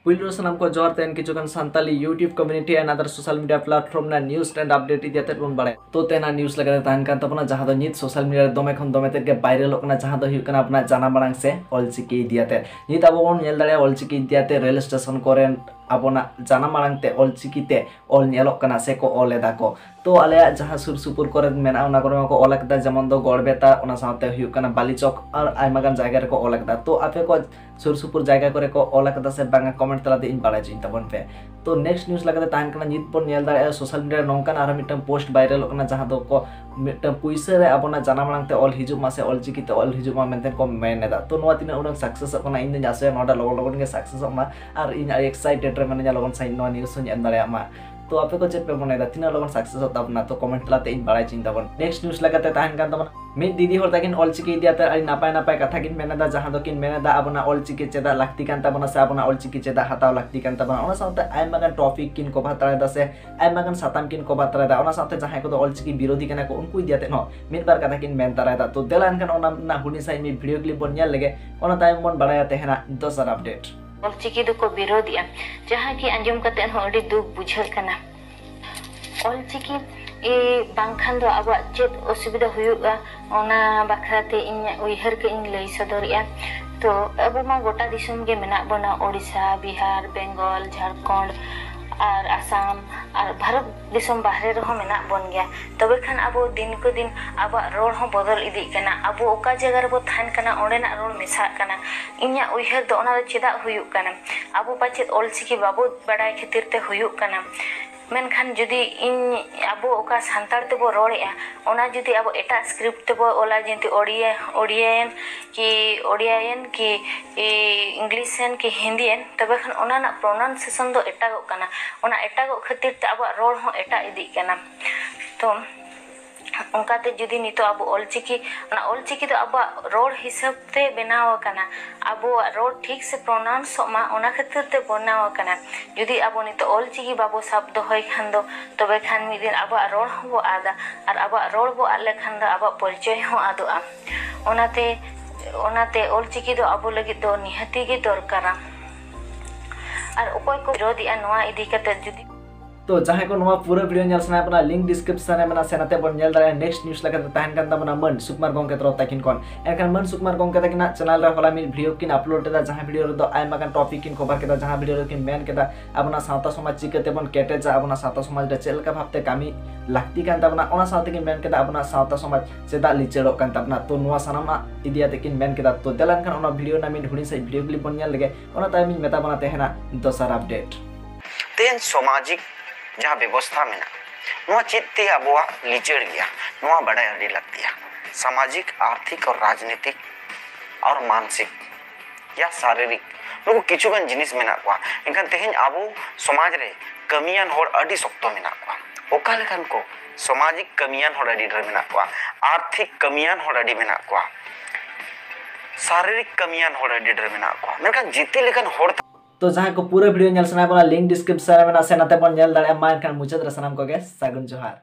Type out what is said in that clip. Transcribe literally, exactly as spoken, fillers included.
ᱯᱩᱭᱞᱩ ᱨᱮ ᱥᱟᱱᱟᱢ ᱠᱚ ᱡᱚᱦᱟᱨ᱾ ᱛᱮᱦᱮᱧ ᱠᱤᱪᱷᱩ ᱜᱟᱱ Santali YouTube community and other social media platform ᱨᱮᱱᱟᱜ news and update ᱤᱫᱤ ᱠᱟᱛᱮ ᱵᱚᱱ ᱵᱟᱲᱟᱭᱟ᱾ ᱛᱚ ᱛᱮᱦᱮᱧᱟᱜ news ᱞᱮᱠᱟᱛᱮ ᱛᱟᱦᱮᱱ ᱠᱟᱱ ᱛᱟᱵᱚᱱᱟ ᱡᱟᱦᱟᱸ ᱫᱚ ᱱᱤᱛ social media ᱨᱮ ᱫᱚᱢᱮ ᱠᱷᱚᱱ ᱫᱚᱢᱮ ᱛᱮᱫ ᱜᱮ viralᱚᱜ ᱠᱟᱱᱟ, ᱡᱟᱦᱟᱸ ᱫᱚ ᱦᱩᱭᱩᱜ ᱠᱟᱱᱟ ᱟᱵᱚᱱᱟᱜ ᱡᱟᱱᱟᱢ ᱟᱲᱟᱝ ᱥᱮ ᱚᱞᱪᱤᱠᱤ ᱤᱫᱤ ᱠᱟᱛᱮ᱾ ᱱᱤᱛ ᱟᱵᱚ ᱵᱚᱱ ᱧᱮᱞ ᱫᱟᱲᱮᱭᱟᱜᱼᱟ ᱚᱞᱪᱤᱠᱤ ᱤᱫᱤ ᱠᱟᱛᱮ ᱨᱮᱞ ᱥᱴᱮᱥᱚᱱ ᱠᱚᱨᱮ ᱟᱵᱚᱱᱟᱜ ᱡᱟᱱᱟᱢ ᱟᱲᱟᱝ ᱛᱮ ᱚᱞᱪᱤᱠᱤ ᱛᱮ ᱚᱞ ᱧᱮᱞᱚᱜ ᱠᱟᱱᱟ ᱥᱮ ᱠᱚ ᱚᱞ ᱮᱫᱟ ᱠᱚ᱾ ᱛᱚ ᱟᱞᱮᱭᱟᱜ ᱡᱟᱦᱟᱸ ᱥᱩᱨ ᱥᱩᱯᱩᱨ ᱠᱚᱨᱮ ᱢᱮᱱᱟᱜᱼᱟ ᱚᱱᱟ ᱠᱚᱨᱮ ᱦᱚᱸᱠᱚ ᱚᱞ ᱟᱠᱟᱫᱟ, ᱡᱮᱢᱚᱱ ᱫᱚ ᱜᱚᱲᱵᱮᱛᱟ, ᱚᱱᱟ ᱥᱟᱶᱛᱮ ᱦᱩᱭᱩᱜ ᱠᱟᱱᱟ ᱵᱟᱞᱤᱪᱚᱠ ᱟᱨ ᱟᱭᱢᱟ ᱜᱟᱱ ᱡᱟᱭᱜᱟ ᱨᱮᱠᱚ ᱚᱞ ᱟᱠᱟᱫᱟ᱾ ᱛᱚ ᱟᱯᱮ ᱠᱚ ᱥᱩᱨ ᱥᱩᱯᱩᱨ ᱡᱟᱭᱜᱟ ᱠᱚᱨᱮ ᱠᱚ ᱚᱞ ᱟᱠᱟᱫᱟ ᱥᱮ ᱵᱟᱝᱟ comment ᱛᱟᱞᱟᱛᱮ ᱤᱧ ᱵᱟᱲᱟᱭ ᱦᱚᱪᱚᱧ ᱛᱟᱵᱚᱱ ᱯᱮ᱾ ᱛᱚ next news ᱞᱮᱠᱟᱛᱮ ᱛᱟᱦᱮᱱ ᱠᱟᱱᱟ, ᱱᱤᱛ ᱵᱚᱱ ᱧᱮᱞ ᱫᱟᱲᱮᱭᱟᱜᱼᱟ social media ᱨᱮ ᱱᱚᱝᱠᱟᱱ ᱟᱨᱦᱚᱸ ᱢᱤᱫᱴᱟᱝ post viralᱚᱜ ᱠᱟᱱᱟ ᱡᱟᱦᱟᱸ ᱫᱚ ᱠᱚ ᱢᱤᱫᱴᱟᱝ ᱯᱩᱭᱥᱟᱹ ᱨᱮ ᱟᱵᱚᱱᱟᱜ ᱡᱟᱱᱟᱢ ᱟᱲᱟᱝ ᱛᱮ ᱚᱞ ᱦᱤᱡᱩᱜ ᱢᱟ ᱥᱮ ᱚᱞᱪᱤᱠᱤ ᱛᱮ ᱚᱞ ᱦᱤᱡᱩᱜ ᱢᱟ ᱢᱮᱱᱛᱮ ᱠᱚ ᱢᱮᱱ ᱮᱫᱟ᱾ ᱛᱚ ᱱᱚᱣᱟ ᱛᱤᱱᱟᱹᱜ ᱩᱰᱟᱹᱝ successᱚᱜ ᱠᱟᱱᱟ, ᱤᱧ ᱫᱚᱧ ᱟᱥᱟᱭᱟ ᱱᱚᱣᱟ ᱞᱚᱜᱚᱱ ᱞᱚᱜᱚᱱ ᱜᱮ successᱚᱜ ᱢᱟ ᱟᱨ ᱤᱧ ᱟᱹᱰᱤ excited ᱨᱮ ᱢᱤᱱᱟᱹᱧᱟ ᱞᱚᱜᱚᱱ ᱥᱟᱺᱦᱤᱡ ᱱᱚᱣᱟ news ᱦᱚᱸᱧ ᱮᱢ ᱫᱟᱲᱮᱭᱟᱜ ᱢᱟ᱾ ᱛᱚ ᱟᱯᱮ ᱠᱚ ᱪᱮᱫ ᱯᱮ ᱢᱚᱱᱮᱭᱮᱫᱟ, ᱛᱤᱱᱟᱹᱜ ᱞᱚᱜᱚᱱ successᱚᱜ ᱛᱟᱵᱚᱱᱟ? ᱛᱚ comment ᱛᱟᱞᱟᱛᱮ ᱤᱧ ᱵᱟᱲᱟᱭ ᱦᱚᱪᱚᱧ ᱛᱟᱵᱚᱱ᱾ Next news ᱞᱮᱠᱟᱛᱮ ᱛᱟᱦᱮᱱ ᱠᱟᱱ ᱛᱟᱵᱚᱱᱟ ᱢᱤᱫ ᱫᱤᱫᱤ ᱦᱚᱲ ᱛᱟᱹᱠᱤᱱ ᱚᱞᱪᱤᱠᱤ ᱤᱫᱤ ᱠᱟᱛᱮ ᱟᱹᱰᱤ ᱱᱟᱯᱟᱭ ᱱᱟᱯᱟᱭ ᱠᱟᱛᱷᱟ ᱠᱤᱱ ᱢᱮᱱ ᱮᱫᱟ, ᱡᱟᱦᱟᱸ ᱫᱚᱠᱤᱱ ᱢᱮᱱ ᱮᱫᱟ ᱟᱵᱚᱱᱟᱜ ᱚᱞᱪᱤᱠᱤ ᱪᱮᱫᱟᱜ ᱞᱟᱹᱠᱛᱤ ᱠᱟᱱ ᱛᱟᱵᱚᱱᱟ ᱥᱮ ᱟᱵᱚᱱᱟᱜ ᱚᱞᱪᱤᱠᱤ ᱪᱮᱫᱟᱜ ᱦᱟᱛᱟᱣ ᱞᱟᱹᱠᱛᱤ ᱠᱟᱱ ᱛᱟᱵᱚᱱᱟ᱾ ᱚᱱᱟ ᱥᱟᱶᱛᱮ ᱟᱭᱢᱟ ᱜᱟᱱ topic ᱠᱤᱱ cover ᱛᱟᱨᱟᱭᱮᱫᱟ ᱥᱮ ᱟᱭᱢᱟ ᱜᱟᱱ ᱥᱟᱛᱟᱢ ᱠᱤᱱ cover ᱛᱟᱨᱟᱭᱮᱫᱟ᱾ ᱚᱱᱟ ᱥᱟᱶᱛᱮ ᱡᱟᱦᱟᱸᱭ ᱠᱚᱫᱚ ᱚᱞᱪᱤᱠᱤ ᱵᱤᱨᱳᱫᱷᱤ ᱠᱟᱱᱟ ᱠᱚ ᱩᱱᱠᱩ ᱤᱫᱤ ᱠᱟᱛᱮ ᱦᱚᱸ ᱢᱤᱫ ᱵᱟᱨ ᱠᱟᱛᱷᱟ ᱠᱤᱱ ᱢᱮᱱ ᱛᱟᱨᱟᱭᱮᱫᱟ᱾ ᱛᱚ ᱫᱮᱞᱟ ᱮᱱᱠᱷᱟᱱ ᱚᱱᱟ ᱨᱮᱱᱟᱜ ᱦᱩᱰᱤᱧ ᱥᱟᱺᱦᱤᱡ ᱢᱤᱫ video clip ᱵᱚᱱ ᱧᱮᱞ ᱞᱮᱜᱮ, ᱚᱱᱟ ᱛᱟᱭᱚᱢ ᱵᱚᱱ ᱵᱟᱲᱟᱭᱟ ᱛᱮᱦᱮᱧᱟᱜ ᱫᱚᱥᱟᱨ update᱾ ᱚᱞᱪᱤᱠᱤ ᱫᱚᱠᱚ ᱵᱤᱨᱳᱫᱷᱮᱜᱼᱟ, ᱡᱟᱦᱟᱸ ᱠᱤ ᱟᱸᱡᱚᱢ ᱠᱟᱛᱮ ᱦᱚᱸ ᱟᱹᱰᱤ ᱫᱩᱠ ᱵᱩᱡᱷᱟᱹᱜ ᱠᱟᱱᱟ᱾ ᱚᱞᱪᱤᱠᱤ ᱮ, ᱵᱟᱝᱠᱷᱟᱱ ᱫᱚ ᱟᱵᱚᱣᱟᱜ ᱪᱮᱫ ᱚᱥᱩᱵᱤᱫᱷᱟ ᱦᱩᱭᱩᱜᱼᱟ, ᱚᱱᱟ ᱵᱟᱠᱷᱨᱟ ᱛᱮ ᱤᱧᱟᱹᱜ ᱩᱭᱦᱟᱹᱨ ᱠᱟᱹᱡ ᱤᱧ ᱞᱟᱹᱭ ᱥᱚᱫᱚᱨᱮᱜᱼᱟ᱾ ᱛᱚ ᱟᱵᱚ ᱢᱟ ᱜᱚᱴᱟ ᱫᱤᱥᱚᱢ ᱜᱮ ᱢᱮᱱᱟᱜ ᱵᱚᱱᱟ, ᱳᱰᱤᱥᱟ, ᱵᱤᱦᱟᱨ, ᱵᱮᱝᱜᱚᱞ, ᱡᱷᱟᱲᱠᱷᱚᱸᱰ ᱟᱨ ᱟᱥᱟᱢ ᱟᱨ ᱵᱷᱟᱨᱚᱛ ᱫᱤᱥᱚᱢ ᱵᱟᱦᱨᱮ ᱨᱮᱦᱚᱸ ᱢᱮᱱᱟᱜ ᱵᱚᱱ ᱜᱮᱭᱟ᱾ ᱛᱚᱵᱮ ᱠᱷᱟᱱ ᱟᱵᱚ ᱫᱤᱱ ᱠᱚ ᱫᱤᱱ ᱟᱵᱚᱣᱟᱜ ᱨᱚᱲ ᱦᱚᱸ ᱵᱚᱫᱚᱞ ᱤᱫᱤᱜ ᱠᱟᱱᱟ᱾ ᱟᱵᱚ ᱚᱠᱟ ᱡᱟᱭᱜᱟ ᱨᱮᱵᱚ ᱛᱟᱦᱮᱱ ᱠᱟᱱᱟ ᱚᱸᱰᱮᱱᱟᱜ ᱨᱚᱲ ᱢᱮᱥᱟᱜ ᱠᱟᱱᱟ᱾ ᱤᱧᱟᱹᱜ ᱩᱭᱦᱟᱹᱨ ᱫᱚ ᱚᱱᱟ ᱫᱚ ᱪᱮᱫᱟᱜ ᱦᱩᱭᱩᱜ ᱠᱟᱱᱟ? ᱟᱵᱚ ᱯᱟᱪᱮᱫ ᱚᱞᱪᱤᱠᱤ ᱵᱟᱵᱚ ᱵᱟᱰᱟᱭ ᱠᱷᱟᱹᱛᱤᱨ ᱛᱮ ᱦᱩᱭᱩᱜ ᱠᱟᱱᱟ᱾ ᱢᱮᱱᱠᱷᱟᱱ ᱡᱩᱫᱤ ᱤᱧ ᱟᱵᱚ ᱚᱠᱟ ᱥᱟᱱᱛᱟᱲ ᱛᱮᱵᱚ ᱨᱚᱲᱮᱜᱼᱟ ᱚᱱᱟ ᱡᱩᱫᱤ ᱟᱵᱚ ᱮᱴᱟᱜ script ᱛᱮᱵᱚ ᱚᱞᱟ, ᱡᱮᱢᱛᱤ ᱳᱰᱤᱭᱟ, ᱳᱰᱤᱭᱟᱭᱮᱱ ᱠᱤ ᱳᱰᱤᱭᱟᱭᱮᱱ ᱠᱤ ᱤᱝᱞᱤᱥᱮᱱ ᱠᱤ ᱦᱤᱱᱫᱤᱭᱮᱱ, ᱛᱚᱵᱮ ᱠᱷᱟᱱ ᱚᱱᱟ ᱨᱮᱱᱟᱜ pronunciation ᱫᱚ ᱮᱴᱟᱜᱚᱜ ᱠᱟᱱᱟ᱾ ᱚᱱᱟ ᱮᱴᱟᱜᱚᱜ ᱠᱷᱟᱹᱛᱤᱨ ᱛᱮ ᱟᱵᱚᱣᱟᱜ ᱨᱚᱲ ᱦᱚᱸ ᱮᱴᱟᱜ ᱤᱫᱤᱜ ᱠᱟᱱᱟ᱾ ᱛᱚ ᱚᱱᱠᱟᱛᱮ ᱡᱩᱫᱤ ᱱᱤᱛᱚᱜ ᱟᱵᱚ ᱚᱞᱪᱤᱠᱤ, ᱚᱱᱟ ᱚᱞᱪᱤᱠᱤ ᱫᱚ ᱟᱵᱚᱣᱟᱜ ᱨᱚᱲ ᱦᱤᱥᱟᱹᱵ ᱛᱮ ᱵᱮᱱᱟᱣ ᱟᱠᱟᱱᱟ, ᱟᱵᱚᱣᱟᱜ ᱨᱚᱲ ᱴᱷᱤᱠ ᱥᱮ pronounceᱚᱜ ᱢᱟ ᱚᱱᱟ ᱠᱷᱟᱹᱛᱤᱨ ᱛᱮ ᱵᱮᱱᱟᱣ ᱟᱠᱟᱱᱟ᱾ ᱡᱩᱫᱤ ᱟᱵᱚ ᱱᱤᱛᱚᱜ ᱚᱞᱪᱤᱠᱤ ᱵᱟᱵᱚ ᱥᱟᱵ ᱫᱚᱦᱚᱭ ᱠᱷᱟᱱ ᱫᱚ ᱛᱚᱵᱮ ᱠᱷᱟᱱ ᱢᱤᱫ ᱫᱤᱱ ᱟᱵᱚᱣᱟᱜ ᱨᱚᱲ ᱦᱚᱸᱵᱚ ᱟᱫᱟ, ᱟᱨ ᱟᱵᱚᱣᱟᱜ ᱨᱚᱲ ᱵᱚ ᱟᱫ ᱞᱮᱠᱷᱟᱱ ᱫᱚ ᱟᱵᱚᱣᱟᱜ ᱯᱚᱨᱤᱪᱚᱭ ᱦᱚᱸ ᱟᱫᱚᱜᱼᱟ᱾ ᱚᱱᱟᱛᱮ ᱚᱱᱟᱛᱮ ᱚᱞᱪᱤᱠᱤ ᱫᱚ ᱟᱵᱚ ᱞᱟᱹᱜᱤᱫ ᱫᱚ ᱱᱤᱦᱟᱹᱛᱤ ᱜᱮ ᱫᱚᱨᱠᱟᱨᱟ᱾ ᱟᱨ ᱚᱠᱚᱭ ᱠᱚ ᱵᱤᱨᱳᱫᱮᱜᱼᱟ ᱱᱚᱣᱟ ᱤᱫᱤ ᱠᱟᱛᱮ ᱡᱩᱫᱤ ᱛᱚ ᱡᱟᱦᱟᱸᱭ ᱠᱚ ᱱᱚᱣᱟ ᱯᱩᱨᱟᱹ ᱵᱷᱤᱰᱤᱭᱳ ᱧᱮᱞ ᱥᱟᱱᱟᱭᱮᱫ ᱵᱚᱱᱟ, ᱞᱤᱝᱠ ᱰᱤᱥᱠᱨᱤᱯᱥᱚᱱ ᱨᱮ ᱢᱮᱱᱟᱜᱼᱟ, ᱥᱮ ᱱᱟᱛᱮ ᱵᱚᱱ ᱧᱮᱞ ᱫᱟᱲᱮᱭᱟᱜᱼᱟ᱾ ᱱᱮᱠᱥᱴ ᱱᱤᱭᱩᱡᱽ ᱞᱮᱠᱟᱛᱮ ᱛᱟᱦᱮᱱ ᱠᱟᱱ ᱛᱟᱵᱚᱱᱟ ᱢᱟᱹᱱ ᱥᱩᱠᱩᱢᱟᱨ ᱜᱚᱢᱠᱮ ᱛᱚᱨᱚᱯ ᱛᱟᱹᱠᱤᱱ ᱠᱷᱚᱱ᱾ ᱮᱱᱠᱷᱟᱱ ᱢᱟᱹᱱ ᱥᱩᱠᱩᱢᱟᱨ ᱜᱚᱢᱠᱮ ᱛᱟᱹᱠᱤᱱᱟᱜ ᱪᱮᱱᱮᱞ ᱨᱮ ᱦᱚᱞᱟ ᱢᱤᱫ ᱵᱷᱤᱰᱤᱭᱳ ᱠᱤᱱ ᱟᱯᱞᱳᱰ ᱞᱮᱫᱟ, ᱡᱟᱦᱟᱸ ᱵᱷᱤᱰᱤᱭᱳ ᱨᱮᱫᱚ ᱟᱭᱢᱟ ᱜᱟᱱ ᱴᱚᱯᱤᱠ ᱠᱤᱱ ᱠᱚᱵᱷᱟᱨ ᱠᱮᱫᱟ, ᱡᱟᱦᱟᱸ ᱵᱷᱤᱰᱤᱭᱳ ᱨᱮᱠᱤᱱ ᱢᱮᱱ ᱠᱮᱫᱟ ᱟᱵᱚᱱᱟᱜ ᱥᱟᱶᱛᱟ ᱥᱚᱢᱟᱡᱽ ᱪᱤᱠᱟᱹ ᱛᱮᱵᱚᱱ ᱠᱮᱴᱮᱡᱟ, ᱟᱵᱚᱱᱟᱜ ᱥᱟᱶᱛᱟ ᱥᱚᱢᱟᱡᱽ ᱨᱮ ᱪᱮᱫ ᱞᱮᱠᱟ ᱵᱷᱟᱵᱛᱮ ᱠᱟᱹᱢᱤ ᱞᱟᱹᱠᱛᱤ ᱠᱟᱱ ᱛᱟᱵᱚᱱᱟ, ᱚᱱᱟ ᱥᱟᱶᱛᱮ ᱠᱤᱱ ᱢᱮᱱ ᱠᱮᱫᱟ ᱟᱵᱚᱱᱟᱜ ᱥᱟᱶᱛᱟ ᱥᱚᱢᱟᱡᱽ ᱪᱮᱫᱟᱜ ᱞᱤᱪᱟᱹᱲᱚᱜ ᱠᱟᱱ ᱛᱟᱵᱚᱱᱟ᱾ ᱛᱚ ᱱᱚᱣᱟ ᱥᱟᱱᱟᱢᱟᱜ ᱤᱫᱤ ᱠᱟᱛᱮ ᱠᱤᱱ ᱢᱮᱱ ᱠᱮᱫᱟ᱾ ᱛᱚ ᱫᱮᱞᱟ ᱮᱱᱠᱷᱟᱱ ᱚᱱᱟ ᱵᱷᱤᱰᱤᱭᱳ ᱨᱮᱱᱟᱜ ᱢᱤᱫ ᱦᱩᱰᱤᱧ ᱥᱟᱺᱦᱤᱡ ᱵᱷᱤᱰᱤᱭᱳ ᱠᱞᱤᱯ ᱵᱚᱱ ᱧᱮᱞ ᱞᱮᱜᱮ, ᱚᱱᱟ ᱛᱟᱭᱚᱢ ᱤᱧ ᱢᱮᱛᱟ ᱵᱚᱱᱟ ᱛᱮᱦᱮᱧᱟᱜ ᱫᱚᱥᱟᱨ ᱟᱯᱰᱮᱴ᱾ ᱛᱮᱦᱮᱧ ᱥᱟᱢᱟᱡᱤᱠ ᱡᱟᱦᱟᱸ ᱵᱮᱵᱚᱥᱛᱷᱟ ᱢᱮᱱᱟᱜᱼᱟ, ᱱᱚᱣᱟ ᱪᱮᱫ ᱛᱮ ᱟᱵᱚᱣᱟᱜ ᱞᱤᱪᱟᱹᱲ ᱜᱮᱭᱟ, ᱱᱚᱣᱟ ᱵᱟᱰᱟᱭ ᱟᱹᱰᱤ ᱞᱟᱹᱠᱛᱤᱭᱟ᱾ ᱥᱟᱢᱟᱡᱤᱠ, ᱟᱨᱛᱷᱤᱠ ᱟᱨ ᱨᱟᱡᱽᱱᱤᱛᱤᱠ ᱟᱨ ᱢᱟᱱᱥᱤᱠ ᱭᱟ ᱥᱟᱨᱤᱨᱤᱠ, ᱱᱩᱠᱩ ᱠᱤᱪᱷᱩ ᱜᱟᱱ ᱡᱤᱱᱤᱥ ᱢᱮᱱᱟᱜ ᱠᱚᱣᱟ᱾ ᱮᱱᱠᱷᱟᱱ ᱛᱮᱦᱮᱧ ᱟᱵᱚ ᱥᱚᱢᱟᱡᱽ ᱨᱮ ᱠᱟᱹᱢᱤᱭᱟᱱ ᱦᱚᱲ ᱟᱹᱰᱤ ᱥᱚᱠᱛᱚ ᱢᱮᱱᱟᱜ ᱠᱚᱣᱟ᱾ ᱚᱠᱟ ᱞᱮᱠᱟᱱ ᱠᱚ? ᱥᱟᱢᱟᱡᱤᱠ ᱠᱟᱹᱢᱤᱭᱟᱱ ᱦᱚᱲ ᱟᱹᱰᱤ ᱰᱷᱮᱨ ᱢᱮᱱᱟᱜ ᱠᱚᱣᱟ, ᱟᱨᱛᱷᱤᱠ ᱠᱟᱹᱢᱤᱭᱟᱱ ᱦᱚᱲ ᱟᱹᱰᱤ ᱢᱮᱱᱟᱜ ᱠᱚᱣᱟ, ᱥᱟᱨᱤᱨᱤᱠ ᱠᱟᱹᱢᱤᱭᱟᱱ ᱦᱚᱲ ᱟᱹᱰᱤ ᱰᱷᱮᱨ ᱢᱮᱱᱟᱜ ᱠᱚᱣᱟ᱾ ᱢᱮᱱᱠᱷᱟᱱ ᱡᱮᱛᱮ ᱞᱮᱠᱟᱱ ᱦᱚᱲ ᱛᱚ ᱡᱟᱦᱟᱸᱭ ᱠᱚ ᱯᱩᱨᱟᱹ ᱵᱷᱤᱰᱤᱭᱳ ᱧᱮᱞ ᱥᱟᱱᱟᱭᱮᱫ ᱵᱚᱱᱟ, ᱞᱤᱝᱠ ᱰᱤᱥᱠᱨᱤᱯᱥᱚᱱ ᱨᱮ ᱢᱮᱱᱟᱜᱼᱟ, ᱥᱮ ᱱᱟᱛᱮ ᱵᱚᱱ ᱧᱮᱞ ᱫᱟᱲᱮᱭᱟᱜᱼᱟ᱾ ᱢᱟ ᱮᱱᱠᱷᱟᱱ ᱢᱩᱪᱟᱹᱫ ᱨᱮ ᱥᱟᱱᱟᱢ ᱠᱚᱜᱮ ᱥᱟᱹᱜᱩᱱ ᱡᱚᱦᱟᱨ᱾